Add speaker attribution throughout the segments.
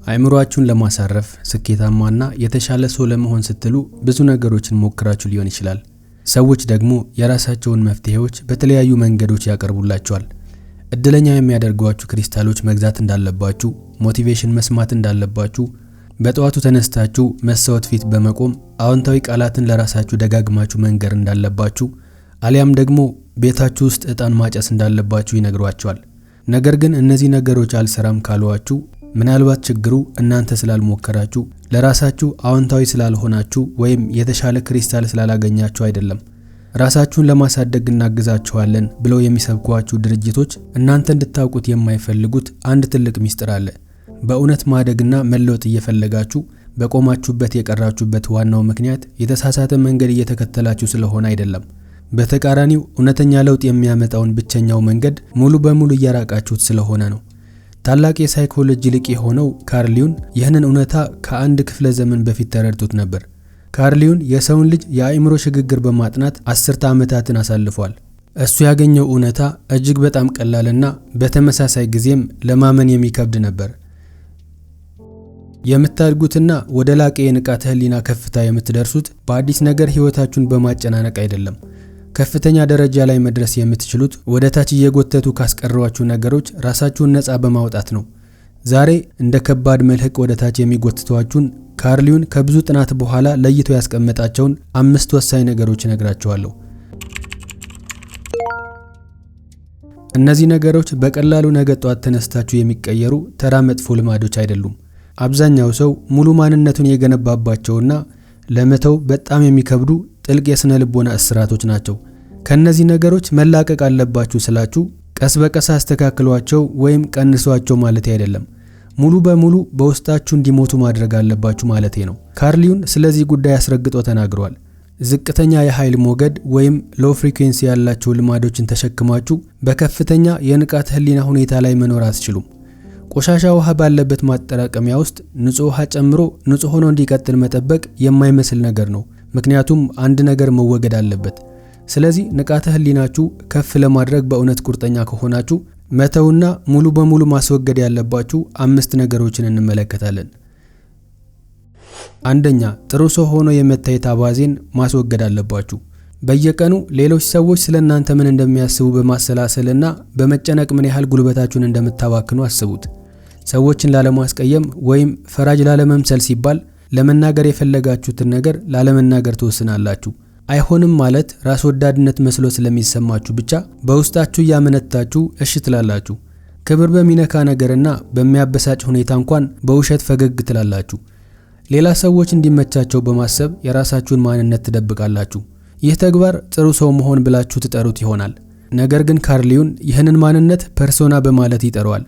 Speaker 1: አእምሯችሁን ለማሳረፍ፣ ስኬታማና የተሻለ ሰው ለመሆን ስትሉ ብዙ ነገሮችን ሞክራችሁ ሊሆን ይችላል። ሰዎች ደግሞ የራሳቸውን መፍትሄዎች በተለያዩ መንገዶች ያቀርቡላችኋል። እድለኛ የሚያደርጓችሁ ክሪስታሎች መግዛት እንዳለባችሁ፣ motivation መስማት እንዳለባችሁ፣ በጠዋቱ ተነስታችሁ መስታወት ፊት በመቆም አዎንታዊ ቃላትን ለራሳችሁ ደጋግማችሁ መንገር እንዳለባችሁ፣ አሊያም ደግሞ ቤታችሁ ውስጥ ዕጣን ማጨስ እንዳለባችሁ ይነግሯችኋል። ነገር ግን እነዚህ ነገሮች አልሰራም ካሏችሁ ምናልባት ችግሩ እናንተ ስላልሞከራችሁ፣ ለራሳችሁ አዎንታዊ ስላልሆናችሁ ወይም የተሻለ ክሪስታል ስላላገኛችሁ አይደለም። ራሳችሁን ለማሳደግ እናግዛችኋለን ብለው የሚሰብኳችሁ ድርጅቶች እናንተ እንድታውቁት የማይፈልጉት አንድ ትልቅ ሚስጥር አለ። በእውነት ማደግና መለወጥ እየፈለጋችሁ በቆማችሁበት የቀራችሁበት ዋናው ምክንያት የተሳሳተ መንገድ እየተከተላችሁ ስለሆነ አይደለም። በተቃራኒው እውነተኛ ለውጥ የሚያመጣውን ብቸኛው መንገድ ሙሉ በሙሉ እያራቃችሁት ስለሆነ ነው። ታላቅ የሳይኮሎጂ ሊቅ የሆነው ካርል ዩንግ ይህንን እውነታ ከአንድ ክፍለ ዘመን በፊት ተረድቶት ነበር። ካርል ዩንግ የሰውን ልጅ የአእምሮ ሽግግር በማጥናት አስርተ ዓመታትን አሳልፏል። እሱ ያገኘው እውነታ እጅግ በጣም ቀላልና በተመሳሳይ ጊዜም ለማመን የሚከብድ ነበር። የምታድጉትና ወደ ላቀ የንቃተ ህሊና ከፍታ የምትደርሱት በአዲስ ነገር ህይወታችሁን በማጨናነቅ አይደለም። ከፍተኛ ደረጃ ላይ መድረስ የምትችሉት ወደ ታች እየጎተቱ ካስቀሯችሁ ነገሮች ራሳችሁን ነፃ በማውጣት ነው። ዛሬ እንደ ከባድ መልህቅ ወደ ታች የሚጎትቷችሁን ካርል ዩንግ ከብዙ ጥናት በኋላ ለይቶ ያስቀመጣቸውን 5 ወሳኝ ነገሮች እነግራችኋለሁ። እነዚህ ነገሮች በቀላሉ ነገ ጧት ተነስታችሁ የሚቀየሩ ተራ መጥፎ ልማዶች አይደሉም። አብዛኛው ሰው ሙሉ ማንነቱን የገነባባቸውና ለመተው በጣም የሚከብዱ ጥልቅ የስነ ልቦና እስራቶች ናቸው። ከነዚህ ነገሮች መላቀቅ አለባችሁ ስላችሁ ቀስ በቀስ አስተካክሏቸው ወይም ቀንሷቸው ማለት አይደለም። ሙሉ በሙሉ በውስጣችሁ እንዲሞቱ ማድረግ አለባችሁ ማለቴ ነው። ካርል ዩንግ ስለዚህ ጉዳይ አስረግጦ ተናግሯል። ዝቅተኛ የኃይል ሞገድ ወይም low frequency ያላቸው ልማዶችን ተሸክማችሁ በከፍተኛ የንቃተ ህሊና ሁኔታ ላይ መኖር አትችሉም። ቆሻሻ ውሃ ባለበት ማጠራቀሚያ ውስጥ ንጹህ ውሃ ጨምሮ ንጹህ ሆኖ እንዲቀጥል መጠበቅ የማይመስል ነገር ነው። ምክንያቱም አንድ ነገር መወገድ አለበት። ስለዚህ ንቃተ ህሊናችሁ ከፍ ለማድረግ በእውነት ቁርጠኛ ከሆናችሁ መተውና ሙሉ በሙሉ ማስወገድ ያለባችሁ 5 ነገሮችን እንመለከታለን። አንደኛ፣ ጥሩ ሰው ሆኖ የመታየት አባዜን ማስወገድ አለባችሁ። በየቀኑ ሌሎች ሰዎች ስለናንተ ምን እንደሚያስቡ በማሰላሰልና በመጨነቅ ምን ያህል ጉልበታችሁን እንደምታባክኑ አስቡት። ሰዎችን ላለማስቀየም ወይም ፈራጅ ላለመምሰል ሲባል ለመናገር የፈለጋችሁትን ነገር ላለመናገር ትወስናላችሁ። አይሆንም ማለት ራስ ወዳድነት መስሎ ስለሚሰማችሁ ብቻ በውስጣችሁ እያመነታችሁ እሺ ትላላችሁ። ክብር በሚነካ ነገርና በሚያበሳጭ ሁኔታ እንኳን በውሸት ፈገግ ትላላችሁ። ሌላ ሰዎች እንዲመቻቸው በማሰብ የራሳችሁን ማንነት ትደብቃላችሁ። ይህ ተግባር ጥሩ ሰው መሆን ብላችሁ ትጠሩት ይሆናል። ነገር ግን ካርል ዩንግ ይህንን ማንነት persona በማለት ይጠራዋል።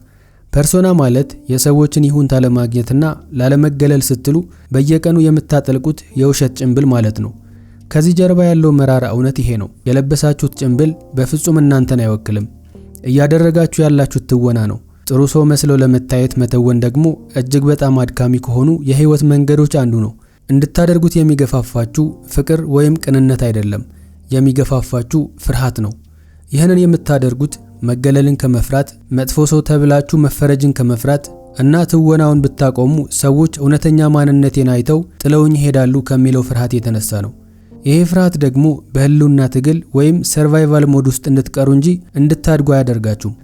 Speaker 1: persona ማለት የሰዎችን ይሁንታ ለማግኘትና ላለመገለል ስትሉ በየቀኑ የምታጠልቁት የውሸት ጭንብል ማለት ነው። ከዚህ ጀርባ ያለው መራራ እውነት ይሄ ነው። የለበሳችሁት ጭንብል በፍጹም እናንተን አይወክልም። እያደረጋችሁ ያላችሁት ትወና ነው። ጥሩ ሰው መስሎ ለመታየት መተወን ደግሞ እጅግ በጣም አድካሚ ከሆኑ የህይወት መንገዶች አንዱ ነው። እንድታደርጉት የሚገፋፋችሁ ፍቅር ወይም ቅንነት አይደለም። የሚገፋፋችሁ ፍርሃት ነው። ይህንን የምታደርጉት መገለልን ከመፍራት፣ መጥፎ ሰው ተብላችሁ መፈረጅን ከመፍራት እና ትወናውን ብታቆሙ ሰዎች እውነተኛ ማንነቴን አይተው ጥለውኝ ይሄዳሉ ከሚለው ፍርሃት የተነሳ ነው። ይሄ ፍርሃት ደግሞ በህልውና ትግል ወይም survival mode ውስጥ እንድትቀሩ እንጂ እንድታድጉ አያደርጋችሁም።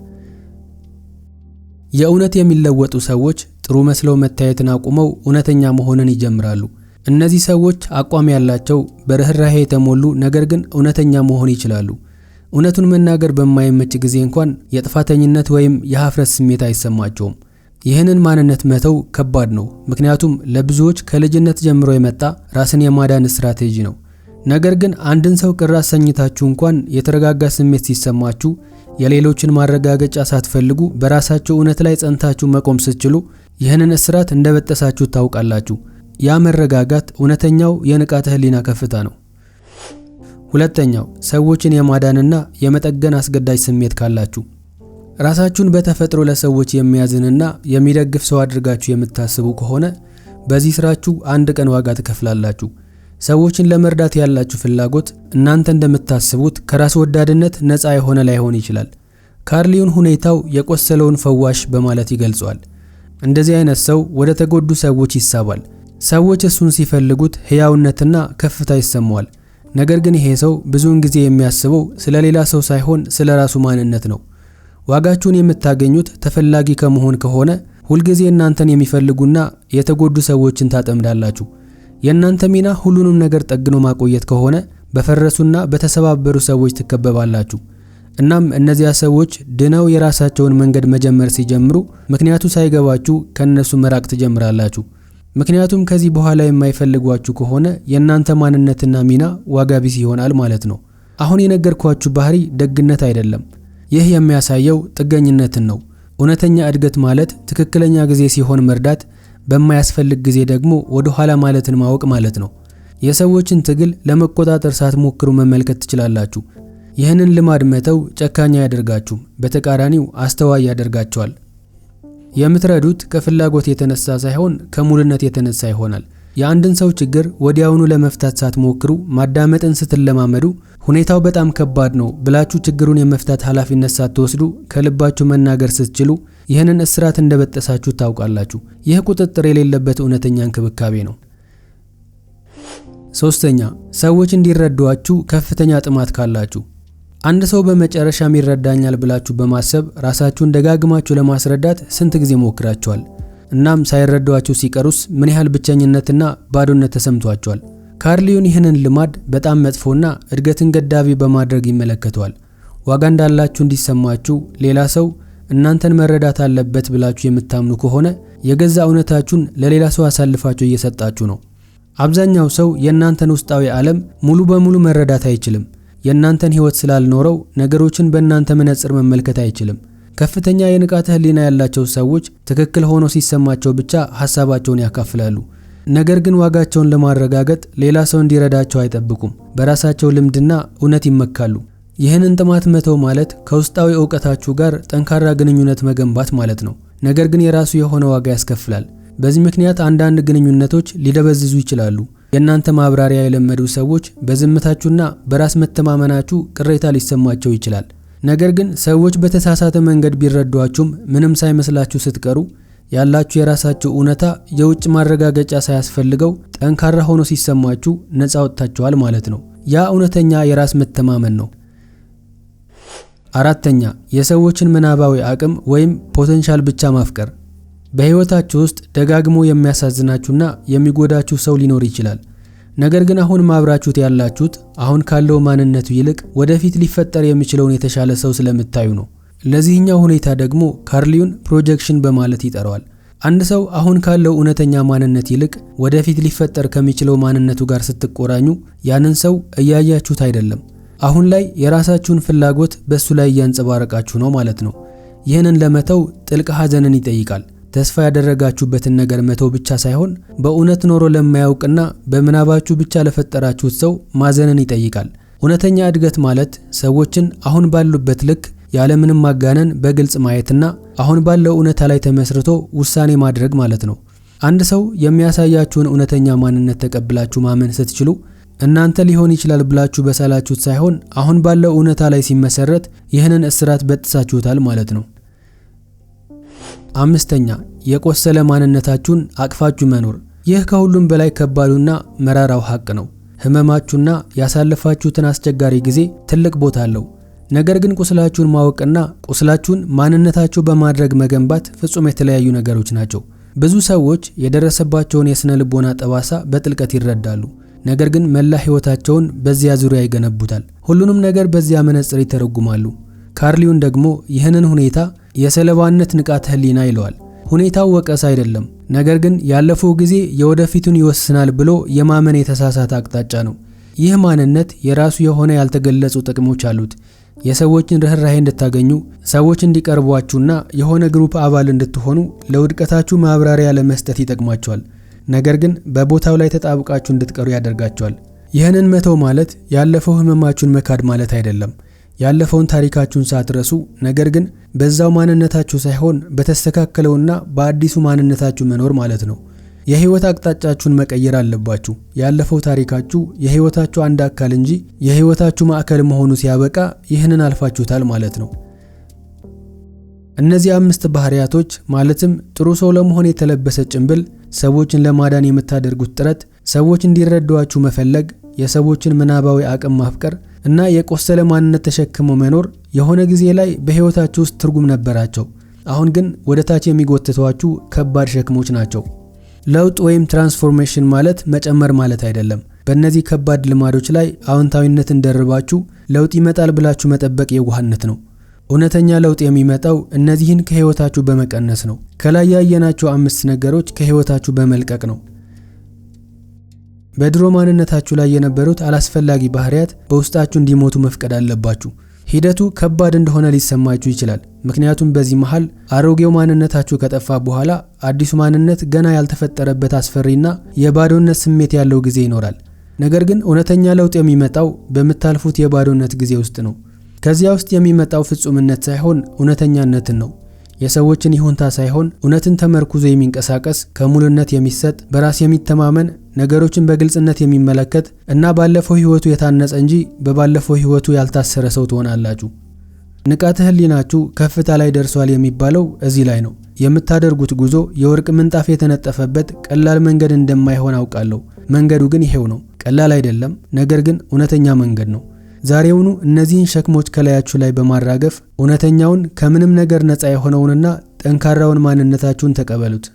Speaker 1: የእውነት የሚለወጡ ሰዎች ጥሩ መስለው መታየትን አቁመው እውነተኛ መሆንን ይጀምራሉ። እነዚህ ሰዎች አቋም ያላቸው፣ በርህራሄ የተሞሉ ነገር ግን እውነተኛ መሆን ይችላሉ። እውነቱን መናገር በማይመች ጊዜ እንኳን የጥፋተኝነት ወይም የሀፍረት ስሜት አይሰማቸውም። ይህንን ማንነት መተው ከባድ ነው፣ ምክንያቱም ለብዙዎች ከልጅነት ጀምሮ የመጣ ራስን የማዳን ስትራቴጂ ነው። ነገር ግን አንድን ሰው ቅር አሰኝታችሁ እንኳን የተረጋጋ ስሜት ሲሰማችሁ፣ የሌሎችን ማረጋገጫ ሳትፈልጉ በራሳችሁ እውነት ላይ ጸንታችሁ መቆም ስትችሉ ይህንን እስራት እንደበጠሳችሁ ታውቃላችሁ። ያ መረጋጋት እውነተኛው የንቃተ ህሊና ከፍታ ነው። ሁለተኛው፣ ሰዎችን የማዳንና የመጠገን አስገዳጅ ስሜት ካላችሁ። ራሳችሁን በተፈጥሮ ለሰዎች የሚያዝንና የሚደግፍ ሰው አድርጋችሁ የምታስቡ ከሆነ በዚህ ስራችሁ አንድ ቀን ዋጋ ትከፍላላችሁ። ሰዎችን ለመርዳት ያላችሁ ፍላጎት እናንተ እንደምታስቡት ከራስ ወዳድነት ነፃ የሆነ ላይሆን ይችላል። ካርል ዩንግ ሁኔታው የቆሰለውን ፈዋሽ በማለት ይገልጸዋል። እንደዚህ አይነት ሰው ወደ ተጎዱ ሰዎች ይሳባል። ሰዎች እሱን ሲፈልጉት ሕያውነትና ከፍታ ይሰማዋል። ነገር ግን ይሄ ሰው ብዙውን ጊዜ የሚያስበው ስለ ሌላ ሰው ሳይሆን ስለ ራሱ ማንነት ነው። ዋጋችሁን የምታገኙት ተፈላጊ ከመሆን ከሆነ ሁልጊዜ እናንተን የሚፈልጉና የተጎዱ ሰዎችን ታጠምዳላችሁ። የእናንተ ሚና ሁሉንም ነገር ጠግኖ ማቆየት ከሆነ በፈረሱና በተሰባበሩ ሰዎች ትከበባላችሁ። እናም እነዚያ ሰዎች ድነው የራሳቸውን መንገድ መጀመር ሲጀምሩ ምክንያቱ ሳይገባችሁ ከነሱ መራቅ ትጀምራላችሁ። ምክንያቱም ከዚህ በኋላ የማይፈልጓችሁ ከሆነ የእናንተ ማንነትና ሚና ዋጋ ቢስ ይሆናል ማለት ነው። አሁን የነገርኳችሁ ባህሪ ደግነት አይደለም። ይህ የሚያሳየው ጥገኝነትን ነው። እውነተኛ እድገት ማለት ትክክለኛ ጊዜ ሲሆን መርዳት፣ በማያስፈልግ ጊዜ ደግሞ ወደ ኋላ ማለትን ማወቅ ማለት ነው። የሰዎችን ትግል ለመቆጣጠር ሳትሞክሩ መመልከት ትችላላችሁ። ይህንን ልማድ መተው ጨካኝ አያደርጋችሁም፣ በተቃራኒው አስተዋይ ያደርጋችኋል። የምትረዱት ከፍላጎት የተነሳ ሳይሆን ከሙሉነት የተነሳ ይሆናል። የአንድን ሰው ችግር ወዲያውኑ ለመፍታት ሳትሞክሩ ማዳመጥን ስትለማመዱ ሁኔታው በጣም ከባድ ነው ብላችሁ ችግሩን የመፍታት ኃላፊነት ሳትወስዱ ከልባችሁ መናገር ስትችሉ ይህንን እስራት እንደበጠሳችሁ ታውቃላችሁ። ይህ ቁጥጥር የሌለበት እውነተኛ እንክብካቤ ነው። ሶስተኛ፣ ሰዎች እንዲረዷችሁ ከፍተኛ ጥማት ካላችሁ። አንድ ሰው በመጨረሻም ይረዳኛል ብላችሁ በማሰብ ራሳችሁን ደጋግማችሁ ለማስረዳት ስንት ጊዜ ሞክራችኋል? እናም ሳይረዷችሁ ሲቀሩስ ምን ያህል ብቸኝነትና ባዶነት ተሰምቷችኋል? ካርል ዩንግ ይህንን ልማድ በጣም መጥፎና እድገትን ገዳቢ በማድረግ ይመለከተዋል። ዋጋ እንዳላችሁ እንዲሰማችሁ ሌላ ሰው እናንተን መረዳት አለበት ብላችሁ የምታምኑ ከሆነ የገዛ እውነታችሁን ለሌላ ሰው አሳልፋችሁ እየሰጣችሁ ነው። አብዛኛው ሰው የእናንተን ውስጣዊ ዓለም ሙሉ በሙሉ መረዳት አይችልም። የእናንተን ሕይወት ስላልኖረው ነገሮችን በእናንተ መነጽር መመልከት አይችልም። ከፍተኛ የንቃተ ሕሊና ያላቸው ሰዎች ትክክል ሆኖ ሲሰማቸው ብቻ ሐሳባቸውን ያካፍላሉ። ነገር ግን ዋጋቸውን ለማረጋገጥ ሌላ ሰው እንዲረዳቸው አይጠብቁም። በራሳቸው ልምድና እውነት ይመካሉ። ይህንን ጥማት መተው ማለት ከውስጣዊ እውቀታችሁ ጋር ጠንካራ ግንኙነት መገንባት ማለት ነው። ነገር ግን የራሱ የሆነ ዋጋ ያስከፍላል። በዚህ ምክንያት አንዳንድ ግንኙነቶች ሊደበዝዙ ይችላሉ። የእናንተ ማብራሪያ የለመዱ ሰዎች በዝምታችሁና በራስ መተማመናችሁ ቅሬታ ሊሰማቸው ይችላል። ነገር ግን ሰዎች በተሳሳተ መንገድ ቢረዷችሁም ምንም ሳይመስላችሁ ስትቀሩ ያላችሁ የራሳችሁ እውነታ የውጭ ማረጋገጫ ሳያስፈልገው ጠንካራ ሆኖ ሲሰማችሁ ነፃ ወጥታችኋል ማለት ነው። ያ እውነተኛ የራስ መተማመን ነው። አራተኛ፣ የሰዎችን ምናባዊ አቅም ወይም potential ብቻ ማፍቀር። በሕይወታችሁ ውስጥ ደጋግሞ የሚያሳዝናችሁና የሚጎዳችሁ ሰው ሊኖር ይችላል። ነገር ግን አሁን ማብራችሁት ያላችሁት አሁን ካለው ማንነቱ ይልቅ ወደፊት ሊፈጠር የሚችለውን የተሻለ ሰው ስለምታዩ ነው። ለዚህኛው ሁኔታ ደግሞ ካርል ዩንግ projection በማለት ይጠራዋል። አንድ ሰው አሁን ካለው እውነተኛ ማንነት ይልቅ ወደፊት ሊፈጠር ከሚችለው ማንነቱ ጋር ስትቆራኙ ያንን ሰው እያያችሁት አይደለም። አሁን ላይ የራሳችሁን ፍላጎት በሱ ላይ እያንጸባረቃችሁ ነው ማለት ነው። ይህንን ለመተው ጥልቅ ሐዘንን ይጠይቃል። ተስፋ ያደረጋችሁበትን ነገር መተው ብቻ ሳይሆን በእውነት ኖሮ ለማያውቅና በምናባችሁ ብቻ ለፈጠራችሁት ሰው ማዘንን ይጠይቃል። እውነተኛ እድገት ማለት ሰዎችን አሁን ባሉበት ልክ ያለምንም ማጋነን በግልጽ ማየትና አሁን ባለው እውነታ ላይ ተመስርቶ ውሳኔ ማድረግ ማለት ነው። አንድ ሰው የሚያሳያችሁን እውነተኛ ማንነት ተቀብላችሁ ማመን ስትችሉ እናንተ ሊሆን ይችላል ብላችሁ በሳላችሁት ሳይሆን አሁን ባለው እውነታ ላይ ሲመሰረት ይህንን እስራት በጥሳችሁታል ማለት ነው። አምስተኛ፣ የቆሰለ ማንነታችሁን አቅፋችሁ መኖር። ይህ ከሁሉም በላይ ከባዱና መራራው ሐቅ ነው። ህመማችሁና ያሳለፋችሁትን አስቸጋሪ ጊዜ ትልቅ ቦታ አለው። ነገር ግን ቁስላችሁን ማወቅና ቁስላችሁን ማንነታችሁ በማድረግ መገንባት ፍጹም የተለያዩ ነገሮች ናቸው። ብዙ ሰዎች የደረሰባቸውን የስነ ልቦና ጠባሳ በጥልቀት ይረዳሉ። ነገር ግን መላ ህይወታቸውን በዚያ ዙሪያ ይገነቡታል። ሁሉንም ነገር በዚያ መነጽር ይተረጉማሉ። ካርል ዩንግ ደግሞ ይህንን ሁኔታ የሰለባነት ንቃተ ህሊና ይለዋል። ሁኔታው ወቀሳ አይደለም፣ ነገር ግን ያለፈው ጊዜ የወደፊቱን ይወስናል ብሎ የማመን የተሳሳተ አቅጣጫ ነው። ይህ ማንነት የራሱ የሆነ ያልተገለጹ ጥቅሞች አሉት። የሰዎችን ርህራሄ እንድታገኙ፣ ሰዎች እንዲቀርቧችሁና የሆነ group አባል እንድትሆኑ ለውድቀታችሁ ማብራሪያ ለመስጠት ይጠቅማችኋል። ነገር ግን በቦታው ላይ ተጣብቃችሁ እንድትቀሩ ያደርጋችኋል። ይህንን መተው ማለት ያለፈው ህመማችሁን መካድ ማለት አይደለም። ያለፈውን ታሪካችሁን ሳትረሱ፣ ነገር ግን በዛው ማንነታችሁ ሳይሆን በተስተካከለውና በአዲሱ ማንነታችሁ መኖር ማለት ነው። የህይወት አቅጣጫችሁን መቀየር አለባችሁ። ያለፈው ታሪካችሁ የህይወታችሁ አንድ አካል እንጂ የህይወታችሁ ማዕከል መሆኑ ሲያበቃ ይህንን አልፋችሁታል ማለት ነው። እነዚህ 5 ባህሪያቶች ማለትም ጥሩ ሰው ለመሆን የተለበሰ ጭንብል፣ ሰዎችን ለማዳን የምታደርጉት ጥረት፣ ሰዎች እንዲረዷችሁ መፈለግ፣ የሰዎችን ምናባዊ አቅም ማፍቀር እና የቆሰለ ማንነት ተሸክሞ መኖር የሆነ ጊዜ ላይ በሕይወታችሁ ውስጥ ትርጉም ነበራቸው። አሁን ግን ወደ ታች የሚጎትቷችሁ ከባድ ሸክሞች ናቸው። ለውጥ ወይም transformation ማለት መጨመር ማለት አይደለም። በእነዚህ ከባድ ልማዶች ላይ አዎንታዊነትን ደርባችሁ ለውጥ ይመጣል ብላችሁ መጠበቅ የዋህነት ነው። እውነተኛ ለውጥ የሚመጣው እነዚህን ከሕይወታችሁ በመቀነስ ነው። ከላይ ያየናቸው 5 ነገሮች ከሕይወታችሁ በመልቀቅ ነው። በድሮ ማንነታችሁ ላይ የነበሩት አላስፈላጊ ባህሪያት በውስጣችሁ እንዲሞቱ መፍቀድ አለባችሁ። ሂደቱ ከባድ እንደሆነ ሊሰማችሁ ይችላል። ምክንያቱም በዚህ መሃል አሮጌው ማንነታችሁ ከጠፋ በኋላ አዲሱ ማንነት ገና ያልተፈጠረበት አስፈሪና የባዶነት ስሜት ያለው ጊዜ ይኖራል። ነገር ግን እውነተኛ ለውጥ የሚመጣው በምታልፉት የባዶነት ጊዜ ውስጥ ነው። ከዚያ ውስጥ የሚመጣው ፍጹምነት ሳይሆን እውነተኛነትን ነው። የሰዎችን ይሁንታ ሳይሆን እውነትን ተመርኩዞ የሚንቀሳቀስ፣ ከሙሉነት የሚሰጥ፣ በራስ የሚተማመን፣ ነገሮችን በግልጽነት የሚመለከት እና ባለፈው ሕይወቱ የታነጸ እንጂ በባለፈው ሕይወቱ ያልታሰረ ሰው ትሆናላችሁ። ንቃተ ህሊናችሁ ከፍታ ላይ ደርሷል የሚባለው እዚህ ላይ ነው። የምታደርጉት ጉዞ የወርቅ ምንጣፍ የተነጠፈበት ቀላል መንገድ እንደማይሆን አውቃለሁ። መንገዱ ግን ይሄው ነው። ቀላል አይደለም፣ ነገር ግን እውነተኛ መንገድ ነው። ዛሬውኑ እነዚህን ሸክሞች ከላያችሁ ላይ በማራገፍ እውነተኛውን፣ ከምንም ነገር ነፃ የሆነውንና ጠንካራውን ማንነታችሁን ተቀበሉት።